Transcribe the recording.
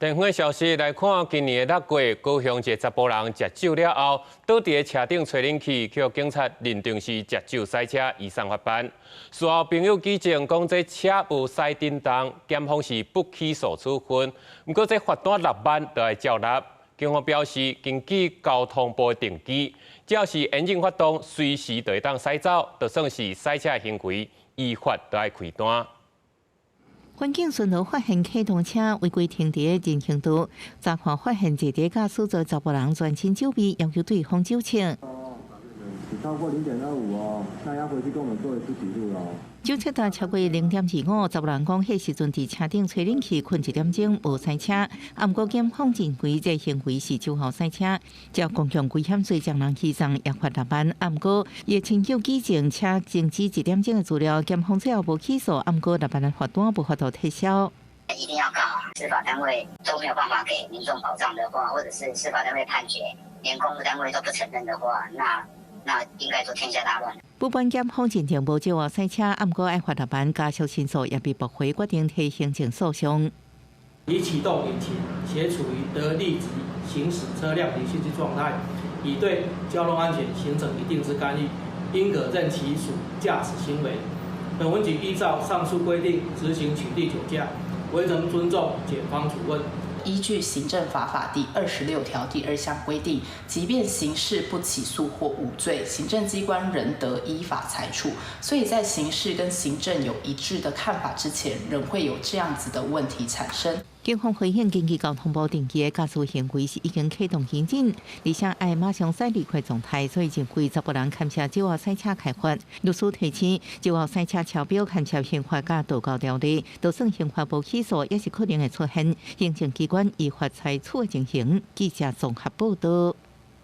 電話消息來看，今年的六月，高雄一个查埔人食酒了後，倒佇咧車頂吹冷氣，予警察認定是食酒駛車，移送法辦。事後朋友舉證講，這車無駛振動，檢方是不起訴處分。毋過這罰單6萬就愛繳納。警方表示，根據交通部的定規，只要是引擎發動，隨時就會當駛走，就算是駛車行為，依法都愛開單。環境巡邏發現客動車違規停佇人行道，查看發現坐佇駕駛座查埔人全身酒味，要求對方酒測。超過0.25哦，那要回去跟我們做一次筆錄哦。酒測到超過0.25，查埔人講，彼時陣佇車頂吹冷氣，睏一點鐘無駛車。啊，毋過檢方認為這行為是酒後駛車，照公共危險罪將人移送也罰6萬。啊，毋過伊親友舉證車靜止一點鐘的資料，檢方最後無起訴，啊，毋過6萬的罰單無法度撤銷。一定要告啊！司法單位都沒有辦法給民眾保障的話，或者是司法單位判決連公務單位都不承認的話，那應該說天下大亂。不管檢方認定無酒後駛車，毋過愛罰六萬，家屬申訴也被駁回，決定提行政訴訟。已啟動引擎，且處於得立即行駛車輛的行駛狀態，已對交通安全形成一定之干預，應可認其屬駕駛行為。本分局依照上述規定執行取締酒駕，惟誠尊重檢方處分。依據行政法法第26條第2項規定，即便刑事不起訴或無罪，行政機關仍得依法裁處。所以在刑事跟行政有一致的看法之前，仍會有這樣子的問題產生。警方回應，根據交通部定義的駕駛行為是已經啟動引擎，而且愛馬上駛離開狀態，所以認為查埔人牽涉酒後駛車開罰。律師提醒，酒後駛車超標牽涉刑法佮道交條例，就算刑法無起訴，也是可能會出現行政機關依法裁處的情形。記者綜合報道。